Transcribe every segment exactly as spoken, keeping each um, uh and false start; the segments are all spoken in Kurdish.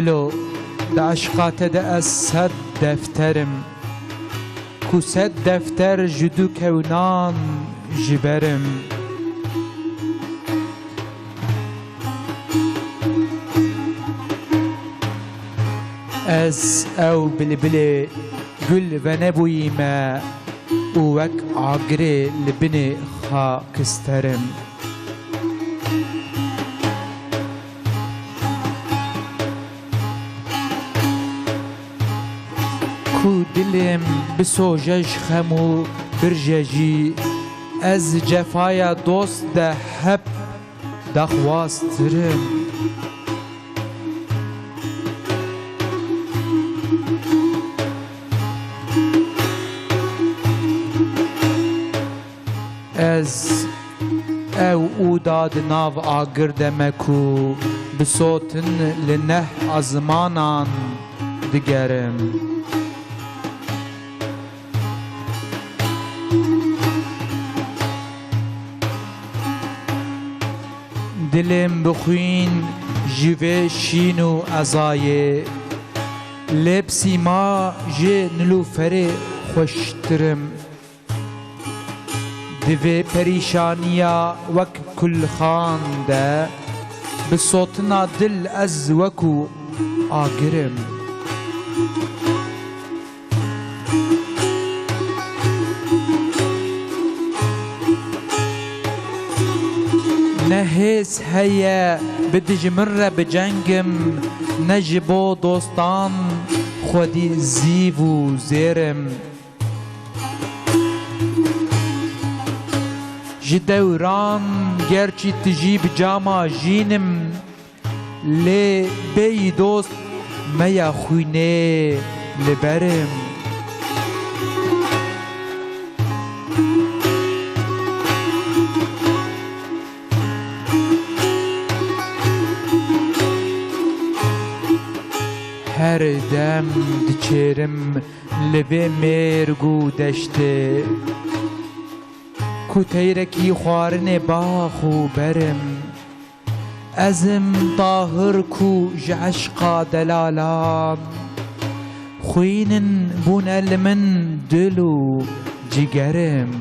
Lo, di eşqa te de ez sed defter im, ku sed defter ji du kewnan ji ber im. Ez ew bilbilê gul venebûyîme û wek agirê li binê xakister im. Ku dilêm bisoje ji xem û birje jî, ez cefaya dost de heb daxwaztir im. Ez ew ûda di nav agir de me ku bi sotin li neh ezmanan digerim. Dilêm bi xwîn ji vê şîn û ezayê, lê bi sîma ji nilûferê xweştir im. Di vê perîşaniya wek kulxan de, bi sotina dil ez wekû agir im. Ne hêz heye bi dijmin re bicengim, ne ji bo dostan xwedî zîv û zêr im. Ji dewran gerçî tijî bi cama jîn im, lê bêyî dost meya xwînê li ber im. Her dem diçêrim li vê mêrg û deştê, ku teyrekî xwarinê bax û ber im. Ez im Tahir ku ji eşqa delalan xwînin bûne li min dil û ciger im.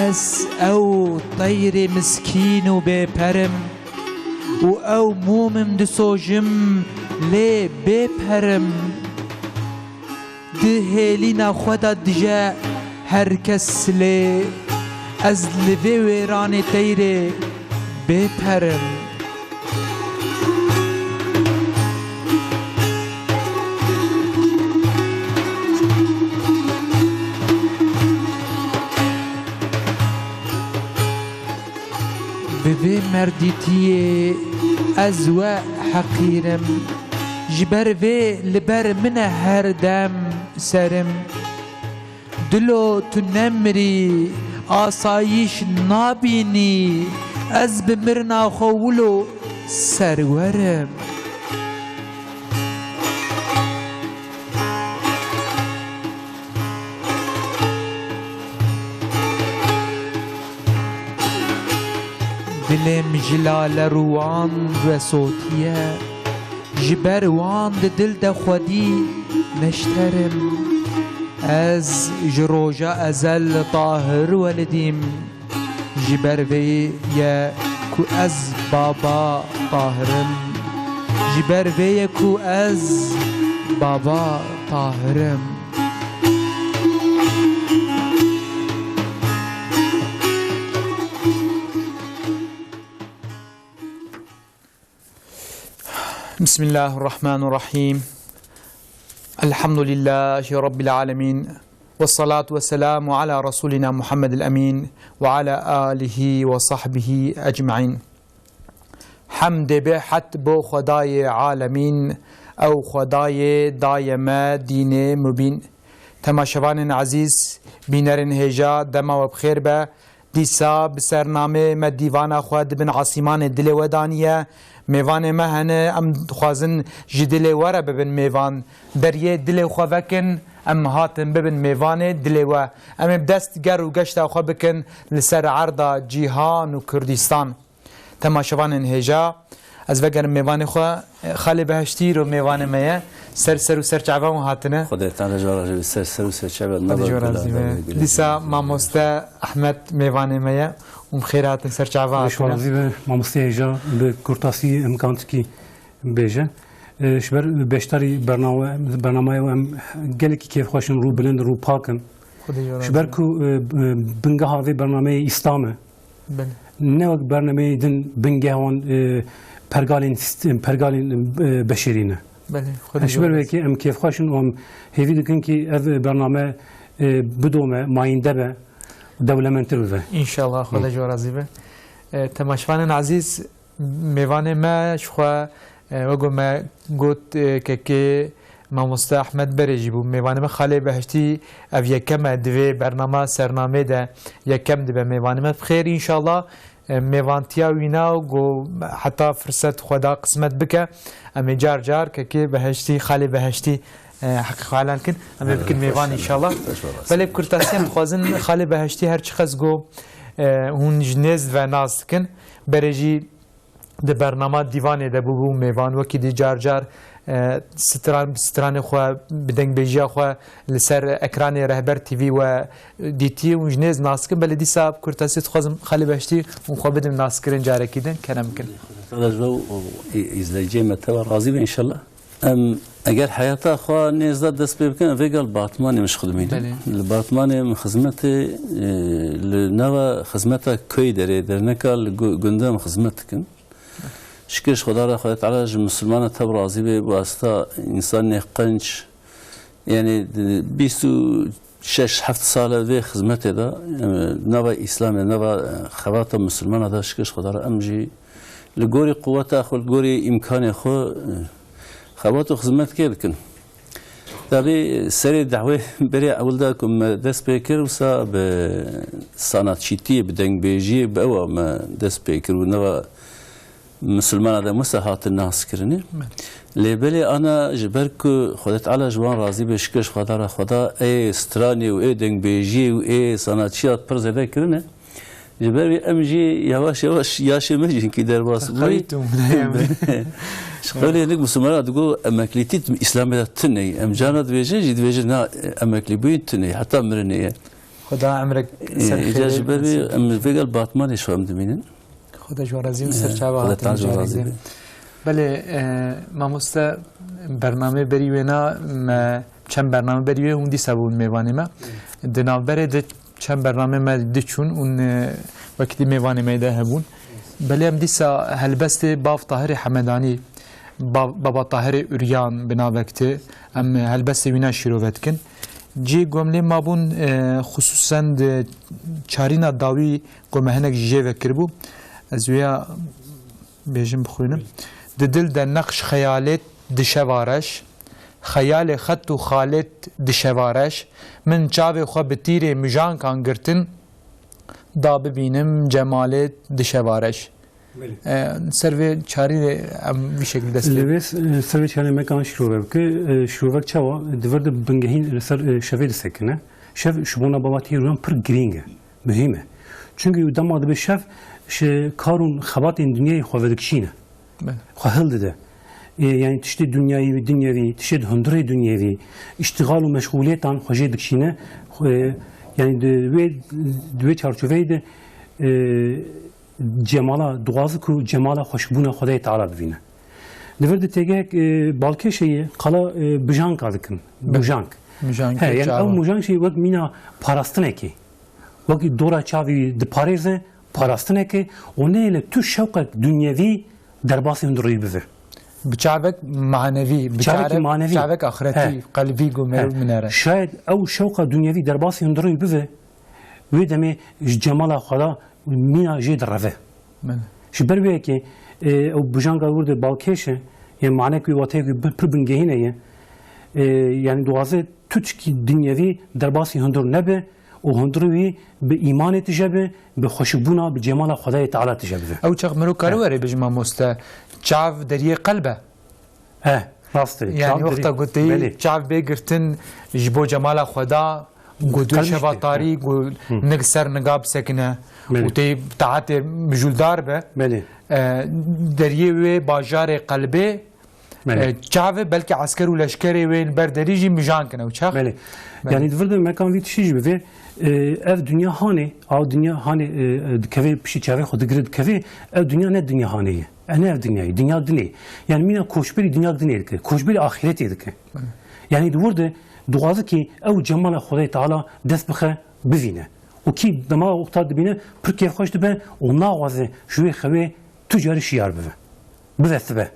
Ez ew teyrê miskîn û bêper im û ew mûm im disojim, lê bêper im. Di hêlîna xwe de dije her kes lê ez li vê wêranê teyrê bêper im. Bi vê merdîtiyê ez we heqîr im. Ji ber vê li ber min e her dem serim. Dilo tu nemirî, asayîş nabînî, ez bi mirina xwe wilo serwer im. Dilêm ji lale rûwan vesotiye, ji ber wan di dil de xwedî neşter im. Ez ji roja ezel Tahir welidîm, ji ber vê ye ku ez baba Tahir im. Ji ber vê ye ku ez baba Tahir im. Bismillahirrahmanirrahim. Elhamdülillahi Rabbil alemin. Ve salatu ve selamu ala Resulina Muhammedil Emin ve ala alihi ve sahbihi ecmain. Hemdê bêhed bo Xwedayê alemîn, ew Xwedayê daye me dînê mubîn. Temaşevanên ezîz, bînerên hêja, dema we bi xêr be. Dîsa bi sernamê me dîvana xwe di bin asîmanê dilê we daniye. Mêvanê me hene, em dixwazin ji dilê we re bibin mêvan. Deriyê dilê xwe vekin, em hatin bibin mêvanê dilê we. Em ê bi dest ger û geşta xwe bikin li ser erda cîhan û Kurdistan. Temaşevanên hêja, ez vegerim mêvanê xwe, Xalê Beheştî îro mêvanê me ye. Ser ser û ser çavan wan hatine. Xwedê Teala ji we razî be, ser ser û ser çavan. Xwedê ji we razî be. Dîsa mamoste Ehmed mêvanê me ye. Hûn bi xêr hatin, ser çava hatine. Xwedê ji we razî be, mamoste hêja, bi kurtasî em kantikî bêje. E, ji ber beşdarî bername-, bernameyê we em gelekî kêfxweş in, rû bilind, rû pak in. Xwedê ji we razî be. Ji ber ku, e, e, bingeha vê bernameyê Îslam e. Belê. Ne wek bernameyê din bingeh wan, e, pergalên sist-, pergalên, e, beşerî ne. Belê, xwedî. Ji ber wê kê em kêfxweş in û em hêvî dikin kî ev bername, e, bidome, mayînde be, dewlemendtir bibe. Înşallah, Xwedê ji we razî be. E, temaşevanên ezîz, mêvanê me ji xwe, e, wek me got, e, kekê Mamoste Ehmed Berê jî bû. Mêvanê me Xalê Beheştî ev yekem e, di vê bernama sernamê de yekem dibe mêvanê me. Bi xêr, înşallah, e, mêvantiya wîna ku heta firset Xweda qismet bike, em ê car car kekê Beheştî, Xalê Beheştî, e, heqî xwe helal kin. Em ê bikin mêvan înşallah. Belê bi kurtasî em dixwazin Xalê Beheştî her çiqas ku, e, hûn ji nêz ve nas dikin. Berê jî di bernama dîvanê de bûbû mêvan, wekî dî car car, e, stran, bi stranê xwe, bi dengbêjiya xwe li ser ekranê Rehber T V we dîtiye û ji nêz nas dikin. Belê dîsa bi kurtasî dixwazim Xalê Beştî hûn xwe bidin naskirin carekî din, kerem bikin. Xwedê ji we û î-, îzleyiciyê me teva razî be înşallah. Em eger heyata xwe nêz de dest pê bikin, vê gel Batmanê min ji xwe dimînin. Belê. Li Batmanê min xizmetê, e, li nava xizmeta Köyderê, derneka li gu-, gundê em xizmet dikin. Şikir ji Xweda re, Xwedê Teala ji misilmana tev razî be, bi asta însanê qenc, yanî, di bîst û şeş heft sal e vê xizmetê de, e, nava Îslamê, nava, e, xebata misilmana de şikir ji Xweda re em jî li gorî quweta xwe, li gorî îmkanê xwe, e, xebat û xizmetkê dikin. Tabî serê dawê berê ewil de ku me dest pê kir, wisa bi sanatçîtiyê, bi dengbêjiyê, bi ewa me dest pê kir û nava misilmana de wisa hatin naskirinê. Belê. Lê belê ana ji ber ku Xwedê Teala ji wan razî be, şikir ji Xweda re, Xweda ê stranê û ê dengbêjiyê û ê sanatçiya pir zêde kirine. Ji ber wê em jî yavaş yavaş yaşê me jî hinkî derbas bûyî. Xerît û mineyê me. Ji qewlê hinek misilmana digo emeklîtî Îslamê de tune ye. Em carna dibêjin jî dibêjin na emeklîbûyîn tune ye. Heta mirinê ye. Xweda emrek ser xêrê. Îca ji ber wê em vê gel Batmanê şo em dimînin. Xweda ji we razî be, ser çava hatin. Belê, e, mamoste, bernameyê berî wêna me, çend bername berî wê hûn dîsa bûn mêvanê me. Di navberê de çend bername me diçûn û, e, wekî dî mêvanê me de hebûn. Belê em dîsa helbestê Bav Tahirê Hemedanî, Ba-, Baba Tahirê Uryan bi navek tê. Em helbestê wîna şîrove dikin. Cî ku em lê mabûn, e, xisûsen di çarîna dawî ku me hinek jê ve kiribû. Ez wêya bêjim, bixwînim. Di dil de neqş xeyalêt dişeva reş, xeyalê xet û xalêt dişeva reş, min çavê xwe bi tîrê mijankan girtin, da bibînim cemalêt dişeva reş. Belê. E, ser vê çarî de em vî şekil dest pê. Li vê s-, ser vê çarê me kan şîrove bike. E, şîrovek çawa? Di vir de bingehîn li ser, e, şevê disekine. Şev ji bona babatî ruyan pir girîng e. Muhîm e. Çunkî dema dibe şev, ji kar û xebatên dinyayê xwe vedikişîne. Belê. Xwe hildide. Ê, yanî tiştê dinyayî, dinyevî, tiştê hundirê dinyevî, îştixal û meşxûliyêtan xwe jê dikişîne. Xwe, yanî di wê, di wê çarçoveyê de, e, cemala, dixwaze ku cemala xweşbûna Xwedayê Teala bibîne. Di vir de têgehek, e, balkêş heye, qala, e, bijanka dikin. Belê. Mujank. Mujank. He, yanî ew mujank jî wek mîna parastinekê. Wekî dora çavî diparêze, parastineke û nehêle tu şewqek dinyevî derbasî hundirî bibe. Bi çavek manevî, bi çavekî çavek, manevî. Çavek axretî, he, qelbî ku merov, he, minere. Şayet ew şewqa dinyevî derbasî hundirî bibe, wê demê ji cemala Xweda mîna jê direve. Belê. Ji ber wê yekê, e, ew bijanka wir de balkêş e, yê manek wî wateyek wî bi-, pir bingehîn e ye. E, yanî dixwaze tu tişkî dinyevî derbasî hundir nebe û hundirê wî bi îmanê tije bi, bi xweşikbûna, bi cemala Xwedayê Teala tije bibe. Ew çax mirov kare were bêje mamoste, çav deriyê qelb e. Eh, rast e. Yani çav wexta deriyê, ku tê belê, çav bê girtin ji bo cemala Xweda, ku du şeva tarî, ku nik ser niga bisekine, belê, û tê taetê mijûldar be. Belê. E, deriyê wê bajarê qelbê, belê, e, çav e, belkî esker û leşkerê wê li ber derî jî mijan kine û çax. Belê. Belê. Yani di vir de mekan vî tiştî jî bivê, e, ev dinya hanê, ew dinya hanê, e, e, dikevê piştî çavê xwe digire dikevê, ev dinya ne dinya hanê ye. E, ne ev dinyayê, dinya dinê. Yani mîna koçberî dinya dinê dike, koçberî axîretê dike. Belê. Yani di wir de dixwaze ki ew cemala Xwedayê Teala dest bixe, bivîne. Û kî dema wexta dibîne pir kêfxweş dibe û naxwaze ji wê xewê tu carî şiyar bibe. Bivestibe.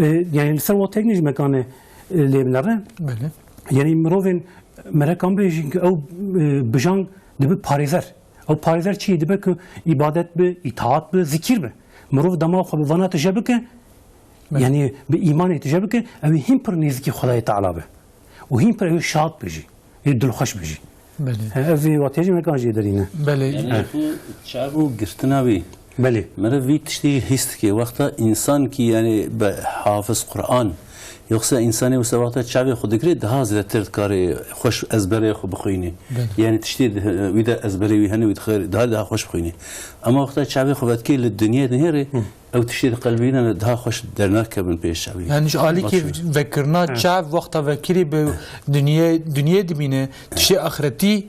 E, yani li ser wateyek nî ji mekane, e, lê binere. Belê. Yani mirovên merekan bê jî ew, e, bijan dibe parêzer. Ew parêzer çi dibe ku îbadet bi, îtaat bi, zikîr bi. Mirov dema xwe bi vana tije bike, belê, yani bi îmanê tije bike, ew ê hîn pir nêzikî Xwedayê Teala be. Û hîn pir ew ê şad be jî, ê dilxweş be jî. Belê. He, ev vê watê jî mekan jê derîne. Belê. Yani, he, ji xwe çav û girtina wî. Belê. Meriv vî tiştî hîs dike. Wexta însan ki, yani, bi hafiz Quran, yoksa însanê wisa wexta çavê xwe digire, daha zêdetir dikare xweş ezberê xwe bixwîne. Belê. Yani, tiştê di, wî de ezberê wî hene, wî dixwe daha, daha xweş bixwîne. Ama wexta çavê xwe vedikê li dinyê dinêre, hı, ew tiştê di qelbê ne daha xweş dernakevin pêş çavê. Yani, ji alîkê vekirina, hı, çav wexta vekirî bi dinyê, dinyê dibîne, tiştê axretî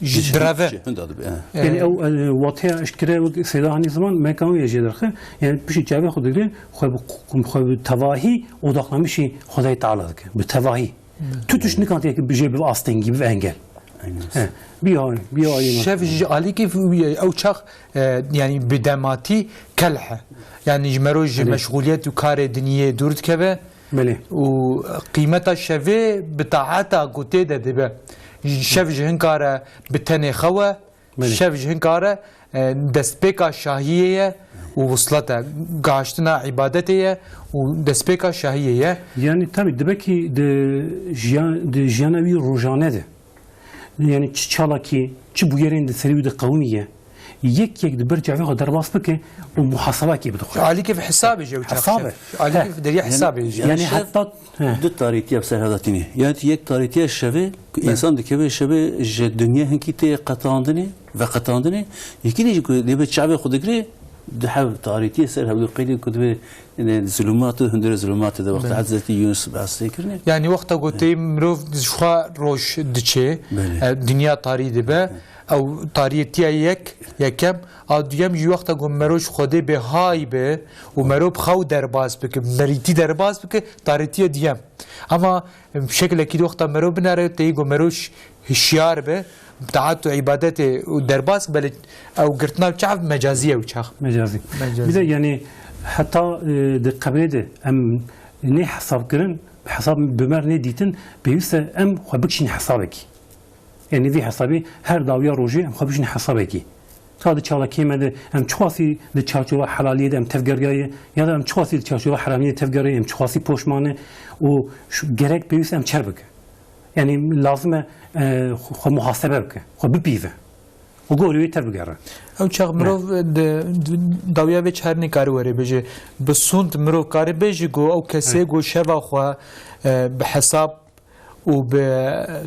ji direve. Hinda dibe, he. Yani ew, e, wateya eşkere wek Seyda hanî ziman, mekan wê jê derxe. Yani piştî çavê xwe digire, xwe bi, xwe bi tevahî odaklamişî Xwedayê Teala dike. Bi tevahî. Evet. Tu tişt nikan tê ki bijê bi astengî, bi engel. Aynen. He. Biya, biya aynen. Şev ji alîkî ew çax, e, yani bi dematî kelh e. Yani ji mero ji, belê, meşguliyet û karê diniyê dûr dikeve. Belê. Û qîmeta şevê bi taeta ku tê de dibe. Şev ji hin kare bi tenê xew e, belê, şev ji hin kare, e, destpêka şahiyê ye û wislet e. Gaştina îbadetê ye û destpêka şahiyê ye. Yani tabii dibe ki di jiyan, di jiyana wî rojane de. Yani çi çalakî, çi bûyerên di serî wî de qewimiye, yek yek di ber çavê xwe derbas bike û muhasebekê bide xwe. Alîkê bi hesabê jî ew çax. Hesabê. Alîkê, he, derya hesabê jî. Yani, yani şev heta, he, du tarîtiya bi ser hev de tîne. Yani yek tarîtiya şevê, ku, evet, însan dikeve şevê ji dinyê hinkî tê qetandinê, veqetandinê, yekî dî jî ku dê bi çavê xwe digire, di hev tarîtiyê ser hev du qeydê ku divê, yani, zulûmat û hundirê zulûmatê de wexta, belê, Hezretî Yunus behsê kirine. Yani wexta gotê, he, mirov ji xwe roj diçe, belê, e, dinya tarî dibe. He. Ew tarîtiya yek, yekem, a duyem jî wexta ku mero ji Xwedê bêhay be û mero bi xew derbas bike, bi merîtî derbas bike, tarîtiya duyem. Ama, em, şeklekî di wexta mero binere, teyî ku mero ş-, hişyar be, taat û îbadetê û derbas, belê ew girtina çav mecazî ye ew çax. Mecazî. Mecazî. Bir de yani heta, e, di qebrê de em nê hesab kirin, hesab bi me re nê dîtin, pêwîst e em xwe bikişîn hesabekî. Yani vî hesabê her dawiya rojê em xwe bişîn hesabekî. Ka di çalakiyê me de em çiqasî di çarçova helaliyê de em tevgeriyaye, ya da em çiqasî di çarçova heramiyê tevgeriyaye, em çiqasî poşmane û şu, gerek pêwîst em çer bike. Yani lazim e, e, xwe muhasebe bike, xwe bipîve. Û gorî wê tevbigere. Ew çax, ne, mirov di, di dawiya vê çarinê kare were bêje. Bi sûnd mirov kare bêje ku ew kesê, he, ku şeva xwe, e, bi hesab û bi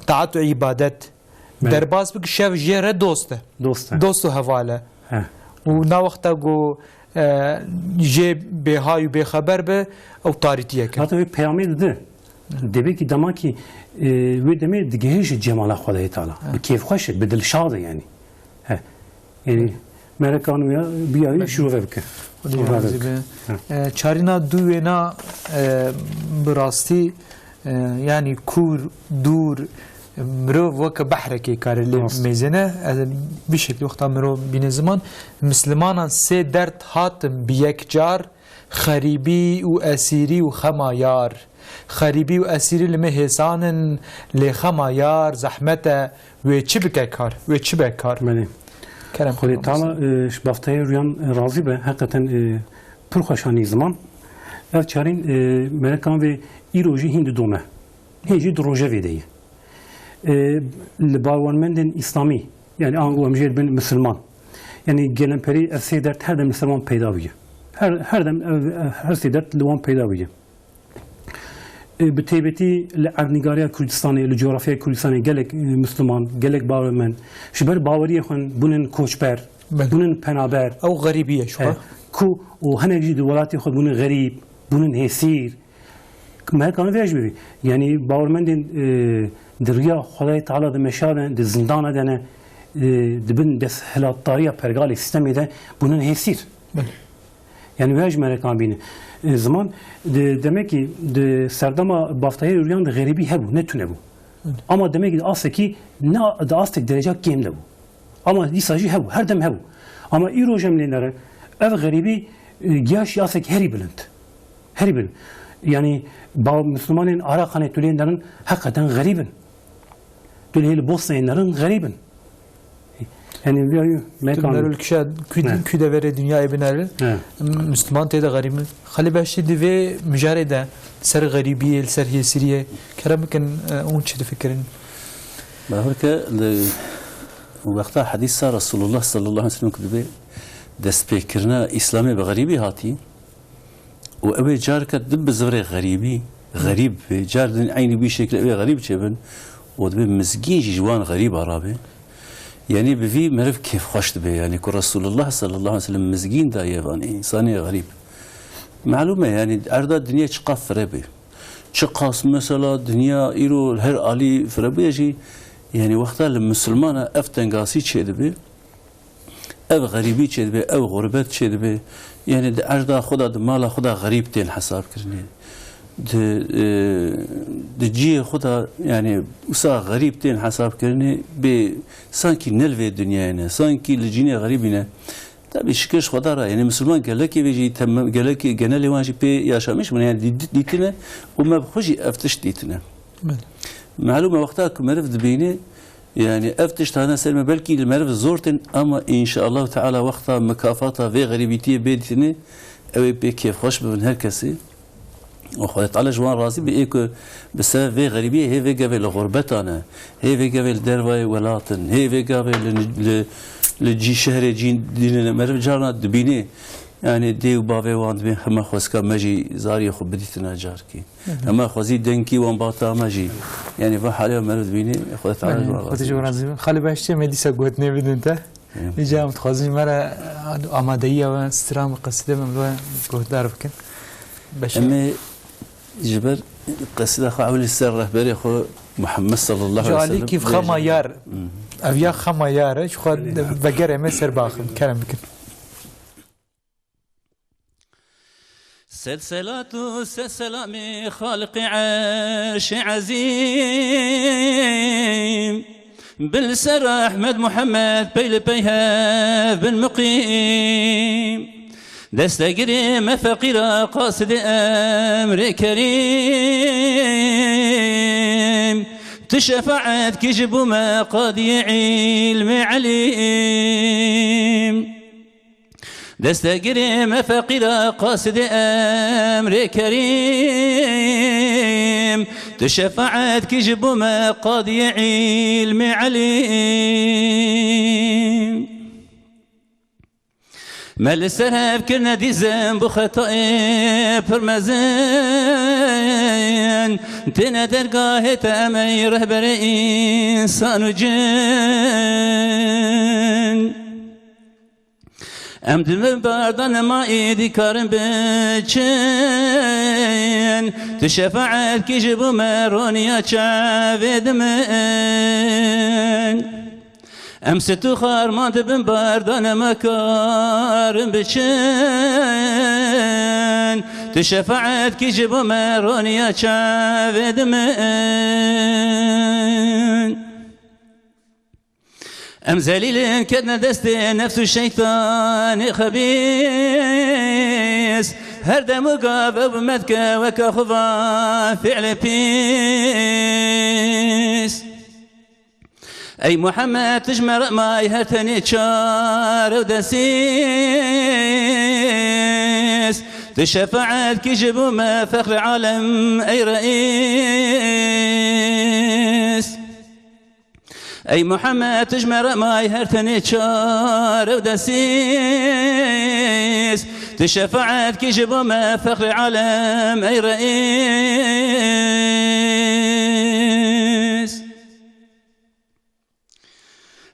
taat û îbadet, belê, derbas bike, şev jê re dost e. Dost e. Dost û heval e. He. Û na wexta ku, e, jê bêhay û bêxeber be, ew tarîtiyek e. Zaten wê peyamê dide. Dibê ki dema ki, e, wê demê digihê ji cemala Xwedayê Teala. He. Bi kêfxweş e, bi dilşad e yani. He. Yani merekan wê ya, biya wî, belê, şirove bike. Xwedê razî be. He. E, çarîna dû wêna, e, bi rastî, e, yani kûr, dûr, e, mirov weke behrekê kare lê, rast, mêzene. E, bi şeklî wexta mirov bîne ziman, mislimanan sê derd hatin bi yek car, xerîbî û esîrî û xema yar. Xerîbî û esîrî li me hêsan in, lê xema yar zehmet e, wê çi bike kar, wê çi be kar? Belê. Kerem Xwedê Teala, e, ji bafteyê rûyan razî be, heqeten, e, pir xweş anî ziman. Ev çarîn, e, merekan vê îro jî hîn didome. Hê jî du roje vê de ye. E, li bawermendên îslamî, yani ango em jê dibin misilman. Yani gelemperî ev sê dert her dem li ser wan peyda bûye. Her, her dem ev, ev, her sê dert li wan peyda bûye. E, bi taybetî li erdnîgariya Kurdistanê, li coğrafyaya Kurdistanê gelek, e, Misliman, gelek bawermend, ji ber baweriyê xwe bûnin koçber, Belê. bûnin penaber. Ew xerîbî ye, ji xwe. He, ku û hinek jî di welatê xwe bûnin xerîb, bûnin hêsîr. Me heka vê ji bî. Yani bawermendên, e, di riya Xwedayê Teala di meşa de, di zindana de ne, e, di bin desthilatdariya pergalê, sîstemê de bûnin hêsîr. Belê. Yani wê ji me re kan bîne. E, ziman, di, demek ki di serdema baftayê ûriyan de xerîbî hebû, ne tune bû. Belê. Ama demek ki di astekî, ne di astek dereca kêm de bû. Ama dîsa jî hebû, her dem hebû. Ama îro jî em lê nerin, ev xerîbî, e, giya şiyasek herî bilind. Herî bilind. Yani ba Müslümanên Arakanê tu lê nerin, heqeten xerîb in. Tu lê li Bosnayê nerin, xerîb in. Yani, ya, ya, me Tu kan- neril kişa kü, Ne. kü deverê dünyayê bineril. Ne. Müslüman tê de xerîb in. Xalî Beştî di vê mijarê de ser xerîbiyê, li ser hêsiriyê kerem bikin, e, hûn çi difikirin? Bawer ke li wexta hedîsa Resulullah sallallahu aleyhi ve sellem ku dibe destpêkirina Îslamê bi xerîbî hatî û ew ê careke di bi zivirê xerîbî, xerîb be, car din eynî wî şekilê ew ê xerîb çêbin û dibe mizgîn jî ji wan xerîba rabe. Yanî bi vî meriv kêfxweş dibe. Yanî ku Resulullah sallallahu aleyhi ve sellem mizgîn daye van însanê xerîb. Malûm e, yanî erda dinyê çiqas fireb e. Çiqas mesela dinya îro her alî firebûye jî, yanî wexta li misilmana ev tengasî çêdibe, ev xerîbî çêdibe, ev xurbet çêdibe. Yanî di erda xwe de, di mala xwe de xerîb tên hesabkirinê. Di, e, di cihê xwe de, yanî wisa xerîb tên hesabkirinê, bê sankî ne li vê dinyayê ne, sankî li cînê xerîbî ne. Tabî şikir ji Xweda re, yanî misilman gelekê vê jî, tem-, gelekê genelê wan jî pê yaşamîş bûne, yanî dî-, dîtine û me bi xwe jî ev tişt dîtine. Belê. Malûm e, wexta ku meriv dibîne, yanî ev tişt hane ser me, belkî li meriv zor tên, ama înşeallahu teala wexta mikafata vê xerîbîtiyê bê dîtine, ew ê pê kêfxweş bibin her kesê. Û Xwedê Teala ji wan razî be, ê ku bi sebeb vê xerîbiyê hê vê gavê li xurbeta ne, hê vê gavê li dervayê welat in, hê vê gavê li, li, li cî şehrê cîn dînê ne. Meriv carna dibînê, yanî dê û bavê wan dibên hema xwezka me jî zariyê xwe bidîtina carkî. Hı hı. Hema xwezî dengkî wan bata me jî. Yanî va halê meriv dibînê, Xwedê Teala ji wan razî be. Xalî Beştî, me dîsa gotinê bidin te. Îca em dixwazin me re amadeyiya we stran bi qesîde me bi we guhdar bikin. Beşa. Em ê ji ber qesîda xwe ewilî ser rehberê xwe Muhammed sallallahu aleyhi ve sellem. Ji alî kîf xema yar. Ev ya xema yar e. Ji xwe vegerê me ser baxin. Kerem bikin. Sed selat û sed selamê Xaliqê Erşê Ezîm. Bin li ser Ehmed Muhammed pey li pey hev bin muqîm. Destegirê me feqîra qasidê emrê kerîm. Tu şefaet kî ji bo me qadiyê îlmê elîm. Destegirê me feqîra qasidê emrê kerîm. Tu şefaet kî ji bo me qadiyê îlmê elîm. Me li ser hev kirine dîzin bo xetayê pir mezin. Têne dergahê te em ey rehberê însan û cin. Em di min barda nema êdî karin biçin. Tu şefaet kî ji bo me roniya çavê dimin. Em sit û xarman di bin barda nema karin biçin. Tu şefaet kî ji bo me roniya çavê dimin. Em zelîlin ketine destê nefs û şeytanê xebîs. Her dem û gav ew bi me dike weke xwe va fiilê pîs. Ey Muhammed, tu ji me re may her tenê çare û desîs. Tu şefaet kî ji bo me fexrê alem ey reîs. Ey Muhammed, tu ji me re may her tenê çare û desîs. Tu şefaet kî ji bo me fexrê alem, ey reîs.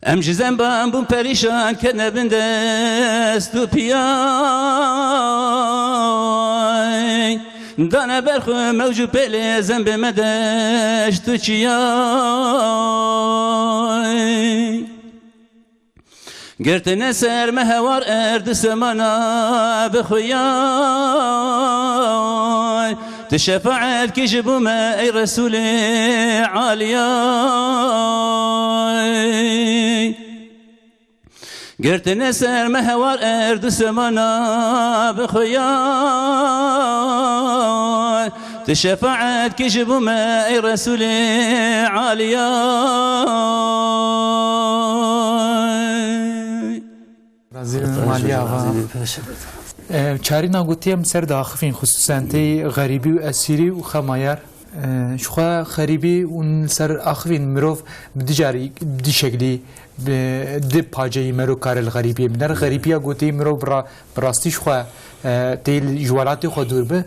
Em ji zemban bûn perîşan, ketine bin dest û piyay. Dane ber xwe mewc û pêlê zembê me deşt û çiyay. Girtine ser me hewar erd û semana bi xuyay. Tu şefaet kî ji bo me ey Resûlê Aliyay. Girtine ser me hewar erd û semana bi xuyay. Tu şefaet kî ji bo me ey Resûlê Aliyay. Razî bin Maliya va. Ee, çarîna gotiye em ser daxifîn, xusûsen tey xerîbî û esîrî û xemayar. Ee, ji xwe xerîbî û ser axivîn mirov bi du carî, bi du şeklî, bi du paceyî mero kare li xerîbiyê biner. Xerîbiya goteyî mirov bi ra-, bi rastî ji xwe, e, tê li, ji welatê xwe dûr bi.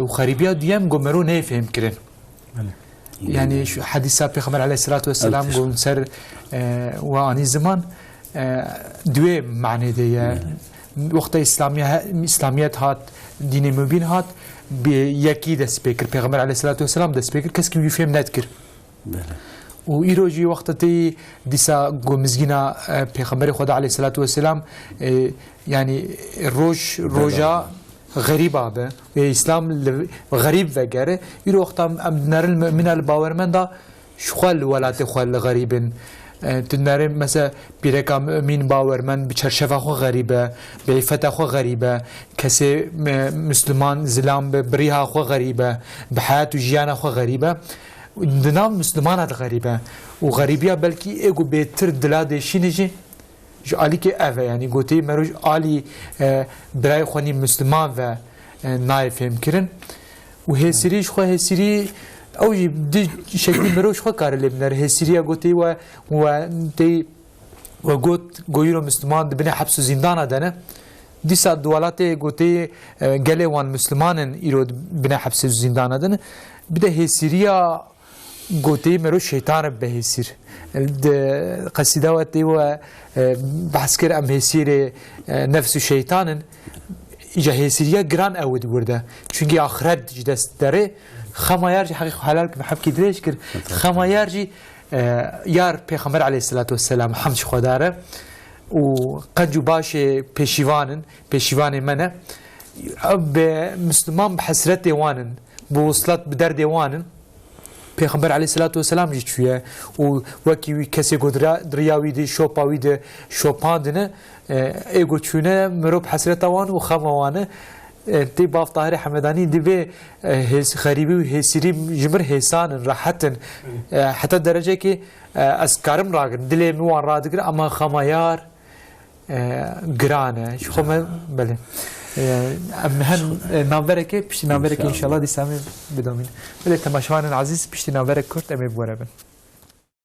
Û xerîbiya duyem go mero neyê fêhm kirin. Belê. Yani şu hedîsa Pêxember aleyhissalatu vesselam Elbette. Gon ser, e, we anî ziman, e, duê manê de ye. Belê. Wexta İslamiye-, İslamiyet hat, dînê mubîn hat, bi yekî dest pê kir. Pêxember aleyhissalatu vesselam dest pê kir. Kes ki wî fêm nedikir. Belê. Û îro jî wexta tê dîsa go mizgîna, e, Pêxemberê Xweda aleyhissalatu vesselam, e, yani roj, roja xerîba be. Ê Îslam li xerîb vegere. Îro wexta em dinerin mumîna li bawermenda, ji xwe li welatê xwe li xerîb in. E, tu dinerê mesela pîreka mumîn bawermend bi çerşefa xwe xerîb e, bi îfeta xwe xerîb e. Kesê, e, Misliman zilam bi, bi rîha xwe xerîb e, bi heyat û jiyana xwe xerîb e. Di nav Mislimana de xerîb e. Û xerîbiya belkî ê ku bêtir dila dêşînê jî, ji alîkê ev e, yanî goteyê mero ji alî, e, birayê xwe nî Misliman ve, e, nayê fêmkirin. Û hêsirî ji xwe hêsirî, ew jî di şeklî mero ji xwe kare lê binere. Hêsiriya goteyê we, we tey, we got, go îro Misliman di binê heps û zîndana de ne. Dîsa di welatê goteyê, e, gelê wan Misliman in îro di binê heps û zîndana de ne. Bide hêsiriya Goteyê mero şeytan re bihêsîr. Di qesîda we tê we, e, behs kir em hêsîrê, e, nefs û şeytan in. Îca hêsîriya giran ew di wir de. Çünkü axiret ji dest derê. Xema yar jî heqî xwe helal kir, hevkî dirêj kir. Xema yar jî, e, yar Pêxember aleyhisselatu vesselam hemd ji Xweda re. Û qenc û başê pêşîvan in, pêşîvanê me ne. Ev bi Müslüman bi hesretê wan in. Bi wuslat bi derdê wan in. Pêxember aleyhisselatu vesselam jî çûye û wekî wî kesê ku dira-, di riya wî de, şopa wî de şopandine, e, ê ku çûne mirov bi hesreta wan û xema wan e. E, tê Bav Tahirê Hemedanî divê, e, hês-, xerîbî û hêsirî ji mir hêsan in, rehet in. E, heta derecekê, e, ez karim ragirim, dilê min wan radigir, ama xema yar, e, giran e. Ji xwe me, belê. E, em hem, e, navberekê, piştî navberekê înşallah dîsa em ê bidomîn. Belê temaşevanên ezîz, piştî navberek kurt em ê bi we re bin.